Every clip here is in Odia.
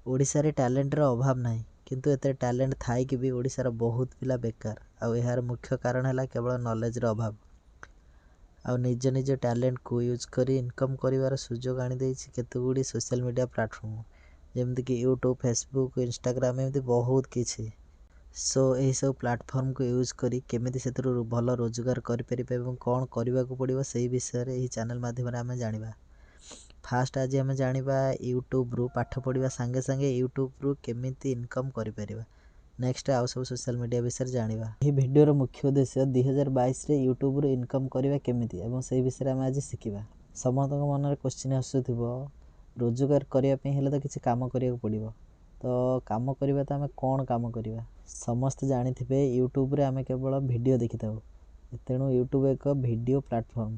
ଓଡ଼ିଶାରେ ଟ୍ୟାଲେଣ୍ଟର ଅଭାବ ନାହିଁ, କିନ୍ତୁ ଏତେ ଟ୍ୟାଲେଣ୍ଟ ଥାଇକି ବି ଓଡ଼ିଶାର ବହୁତ ପିଲା ବେକାର। ଆଉ ଏହାର ମୁଖ୍ୟ କାରଣ ହେଲା କେବଳ ନଲେଜର ଅଭାବ। ଆଉ ନିଜ ନିଜ ଟ୍ୟାଲେଣ୍ଟକୁ ୟୁଜ୍ କରି ଇନକମ୍ କରିବାର ସୁଯୋଗ ଆଣିଦେଇଛି କେତେ ଗୁଡ଼ିଏ ସୋସିଆଲ୍ ମିଡ଼ିଆ ପ୍ଲାଟଫର୍ମ, ଯେମିତିକି ୟୁଟ୍ୟୁବ୍, ଫେସବୁକ୍, ଇନଷ୍ଟାଗ୍ରାମ୍, ଏମିତି ବହୁତ କିଛି। ସୋ ଏହିସବୁ ପ୍ଲାଟଫର୍ମକୁ ୟୁଜ୍ କରି କେମିତି ସେଥିରୁ ଭଲ ରୋଜଗାର କରିପାରିବେ ଏବଂ କ'ଣ କରିବାକୁ ପଡ଼ିବ, ସେହି ବିଷୟରେ ଏହି ଚ୍ୟାନେଲ୍ ମାଧ୍ୟମରେ ଆମେ ଜାଣିବା। ଫାଷ୍ଟ ଆଜି ଆମେ ଜାଣିବା ୟୁଟ୍ୟୁବ୍ରୁ ପାଠ ପଢ଼ିବା ସାଙ୍ଗେ ସାଙ୍ଗେ ୟୁଟ୍ୟୁବ୍ରୁ କେମିତି ଇନକମ୍ କରିପାରିବା। ନେକ୍ସଟ ଆଉ ସବୁ ସୋସିଆଲ୍ ମିଡ଼ିଆ ବିଷୟରେ ଜାଣିବା। ଏହି ଭିଡ଼ିଓର ମୁଖ୍ୟ ଉଦ୍ଦେଶ୍ୟ 2022ରେ ୟୁଟ୍ୟୁବ୍ରୁ ଇନକମ୍ କରିବା କେମିତି ଏବଂ ସେହି ବିଷୟରେ ଆମେ ଆଜି ଶିଖିବା। ସମସ୍ତଙ୍କ ମନରେ କୋଶ୍ଚିନ୍ ଆସୁଥିବ, ରୋଜଗାର କରିବା ପାଇଁ ହେଲେ ତ କିଛି କାମ କରିବାକୁ ପଡ଼ିବ। ତ କାମ କରିବା ତ ଆମେ କ'ଣ କାମ କରିବା? ସମସ୍ତେ ଜାଣିଥିବେ, ୟୁଟ୍ୟୁବ୍ରେ ଆମେ କେବଳ ଭିଡ଼ିଓ ଦେଖିଥାଉ। ତେଣୁ ୟୁଟ୍ୟୁବ୍ ଏକ ଭିଡ଼ିଓ ପ୍ଲାଟଫର୍ମ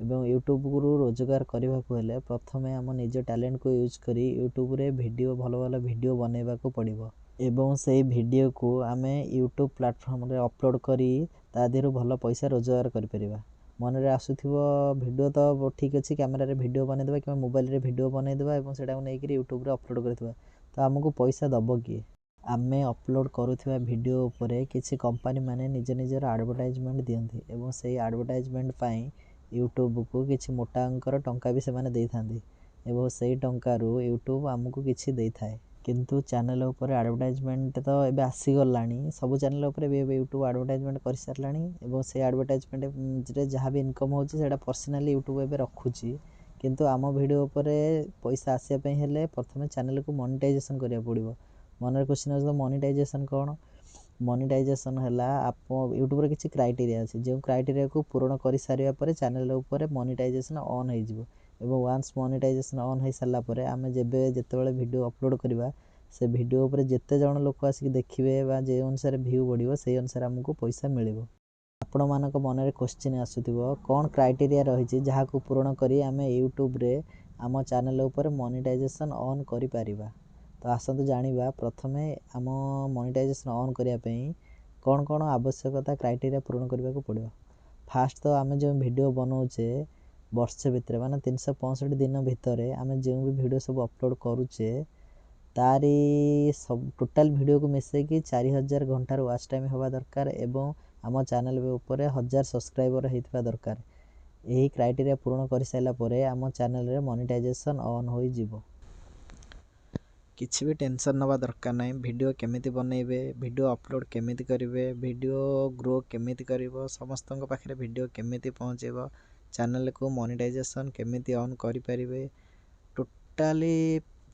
ଏବଂ ୟୁଟ୍ୟୁବ୍ରୁ ରୋଜଗାର କରିବାକୁ ହେଲେ ପ୍ରଥମେ ଆମ ନିଜ ଟ୍ୟାଲେଣ୍ଟକୁ ୟୁଜ୍ କରି ୟୁଟ୍ୟୁବ୍ରେ ଭିଡ଼ିଓ, ଭଲ ଭଲ ଭିଡ଼ିଓ ବନେଇବାକୁ ପଡ଼ିବ ଏବଂ ସେଇ ଭିଡ଼ିଓକୁ ଆମେ ୟୁଟ୍ୟୁବ୍ ପ୍ଲାଟଫର୍ମରେ ଅପଲୋଡ଼୍ କରି ତା ଦେହରୁ ଭଲ ପଇସା ରୋଜଗାର କରିପାରିବା। ମନରେ ଆସୁଥିବ, ଭିଡ଼ିଓ ତ ଠିକ୍ ଅଛି, କ୍ୟାମେରାରେ ଭିଡ଼ିଓ ବନେଇଦେବା କିମ୍ବା ମୋବାଇଲରେ ଭିଡ଼ିଓ ବନେଇଦେବା ଏବଂ ସେଇଟାକୁ ନେଇକରି ୟୁଟ୍ୟୁବ୍ରେ ଅପଲୋଡ଼୍ କରିଦେବା, ତ ଆମକୁ ପଇସା ଦେବ କିଏ? ଆମେ ଅପଲୋଡ଼୍ କରୁଥିବା ଭିଡ଼ିଓ ଉପରେ କିଛି କମ୍ପାନୀ ମାନେ ନିଜ ନିଜର ଆଡ଼ଭର୍ଟାଇଜମେଣ୍ଟ ଦିଅନ୍ତି ଏବଂ ସେଇ ଆଡ଼ଭର୍ଟାଇଜମେଣ୍ଟ ପାଇଁ ୟୁଟ୍ୟୁବ୍କୁ କିଛି ମୋଟା ଅଙ୍କର ଟଙ୍କା ବି ସେମାନେ ଦେଇଥାନ୍ତି ଏବଂ ସେଇ ଟଙ୍କାରୁ ୟୁଟ୍ୟୁବ୍ ଆମକୁ କିଛି ଦେଇଥାଏ। କିନ୍ତୁ ଚ୍ୟାନେଲ୍ ଉପରେ ଆଡ଼ଭର୍ଟାଇଜମେଣ୍ଟ ତ ଏବେ ଆସିଗଲାଣି। ସବୁ ଚ୍ୟାନେଲ୍ ଉପରେ ଏବେ ୟୁଟ୍ୟୁବ୍ ଆଡ଼ଭର୍ଟାଇଜମେଣ୍ଟ କରିସାରିଲାଣି ଏବଂ ସେଇ ଆଡ଼ଭର୍ଟାଇଜମେଣ୍ଟରେ ଯାହା ବି ଇନକମ୍ ହେଉଛି, ସେଇଟା ପର୍ସନାଲି ୟୁଟ୍ୟୁବ୍ ଏବେ ରଖୁଛି। କିନ୍ତୁ ଆମ ଭିଡ଼ିଓ ଉପରେ ପଇସା ଆସିବା ପାଇଁ ହେଲେ ପ୍ରଥମେ ଚ୍ୟାନେଲ୍କୁ ମନିଟାଇଜେସନ୍ କରିବାକୁ ପଡ଼ିବ। ମନରେ କ୍ୱେଶ୍ଚିନ୍ ଆସୁଥିବ, ମନିଟାଇଜେସନ୍ କ'ଣ? ମନିଟାଇଜେସନ୍ ହେଲା ୟୁଟ୍ୟୁବ୍ର କିଛି କ୍ରାଇଟେରିଆ ଅଛି, ଯେଉଁ କ୍ରାଇଟେରିଆକୁ ପୂରଣ କରିସାରିବା ପରେ ଚ୍ୟାନେଲ୍ ଉପରେ ମନିଟାଇଜେସନ୍ ଅନ୍ ହେଇଯିବ ଏବଂ ୱାନ୍ସ ମନିଟାଇଜେସନ୍ ଅନ୍ ହେଇସାରିଲା ପରେ ଆମେ ଯେବେ ଯେତେବେଳେ ଭିଡ଼ିଓ ଅପଲୋଡ଼୍ କରିବା, ସେ ଭିଡ଼ିଓ ଉପରେ ଯେତେ ଜଣ ଲୋକ ଆସିକି ଦେଖିବେ ବା ଯେଉଁ ଅନୁସାରେ ଭ୍ୟୁ ବଢ଼ିବ, ସେଇ ଅନୁସାରେ ଆମକୁ ପଇସା ମିଳିବ। ଆପଣମାନଙ୍କ ମନରେ କୋଶ୍ଚିନ୍ ଆସୁଥିବ, କ'ଣ କ୍ରାଇଟେରିଆ ରହିଛି ଯାହାକୁ ପୂରଣ କରି ଆମେ ୟୁଟ୍ୟୁବ୍ରେ ଆମ ଚ୍ୟାନେଲ୍ ଉପରେ ମନିଟାଇଜେସନ୍ ଅନ୍ କରିପାରିବା? ତ ଆସନ୍ତୁ ଜାଣିବା, ପ୍ରଥମେ ଆମ ମନିଟାଇଜେସନ୍ ଅନ୍ କରିବା ପାଇଁ କ'ଣ କ'ଣ ଆବଶ୍ୟକତା, କ୍ରାଇଟେରିଆ ପୂରଣ କରିବାକୁ ପଡ଼ିବ। ଫାଷ୍ଟ ତ ଆମେ ଯେଉଁ ଭିଡ଼ିଓ ବନାଉଛେ, ବର୍ଷେ ଭିତରେ, ମାନେ 365 ଦିନ ଭିତରେ ଆମେ ଯେଉଁ ବି ଭିଡ଼ିଓ ସବୁ ଅପଲୋଡ଼୍ କରୁଛେ, ତାରି ସବୁ ଟୋଟାଲ୍ ଭିଡ଼ିଓକୁ ମିଶାଇକି 4000 ଘଣ୍ଟାର ୱାଚ୍ ଟାଇମ୍ ହେବା ଦରକାର ଏବଂ ଆମ ଚ୍ୟାନେଲ୍ ଉପରେ 1000 ସବସ୍କ୍ରାଇବର୍ ହେଇଥିବା ଦରକାର। ଏହି କ୍ରାଇଟେରିଆ ପୂରଣ କରିସାରିଲା ପରେ ଆମ ଚ୍ୟାନେଲ୍ରେ ମନିଟାଇଜେସନ୍ ଅନ୍ ହୋଇଯିବ। କିଛି ବି ଟେନସନ୍ ନେବା ଦରକାର ନାହିଁ। ଭିଡ଼ିଓ କେମିତି ବନେଇବେ, ଭିଡ଼ିଓ ଅପଲୋଡ଼୍ କେମିତି କରିବେ, ଭିଡ଼ିଓ ଗ୍ରୋ କେମିତି କରିବ, ସମସ୍ତଙ୍କ ପାଖରେ ଭିଡ଼ିଓ କେମିତି ପହଞ୍ଚାଇବ, ଚ୍ୟାନେଲ୍କୁ ମନିଟାଇଜେସନ୍ କେମିତି ଅନ୍ କରିପାରିବେ, ଟୋଟାଲି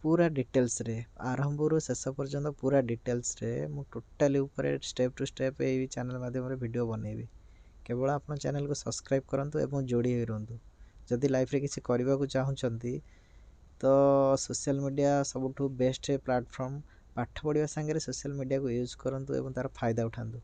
ପୁରା ଡିଟେଲ୍ସରେ, ଆରମ୍ଭରୁ ଶେଷ ପର୍ଯ୍ୟନ୍ତ ପୁରା ଡିଟେଲ୍ସରେ ମୁଁ ଟୋଟାଲି ଉପରେ ଷ୍ଟେପ୍ ଟୁ ଷ୍ଟେପ୍ ଏଇ ଚ୍ୟାନେଲ୍ ମାଧ୍ୟମରେ ଭିଡ଼ିଓ ବନେଇବି। କେବଳ ଆପଣ ଚ୍ୟାନେଲ୍କୁ ସବସ୍କ୍ରାଇବ୍ କରନ୍ତୁ ଏବଂ ଯୋଡ଼ି ହୋଇ ରୁହନ୍ତୁ। ଯଦି ଲାଇଫ୍ରେ କିଛି କରିବାକୁ ଚାହୁଁଛନ୍ତି, ତ ସୋସିଆଲ୍ ମିଡ଼ିଆ ସବୁଠୁ ବେଷ୍ଟ ପ୍ଲାଟଫର୍ମ। ପାଠ ପଢ଼ିବା ସାଙ୍ଗରେ ସୋସିଆଲ୍ ମିଡ଼ିଆକୁ ୟୁଜ୍ କରନ୍ତୁ ଏବଂ ତା'ର ଫାଇଦା ଉଠାନ୍ତୁ।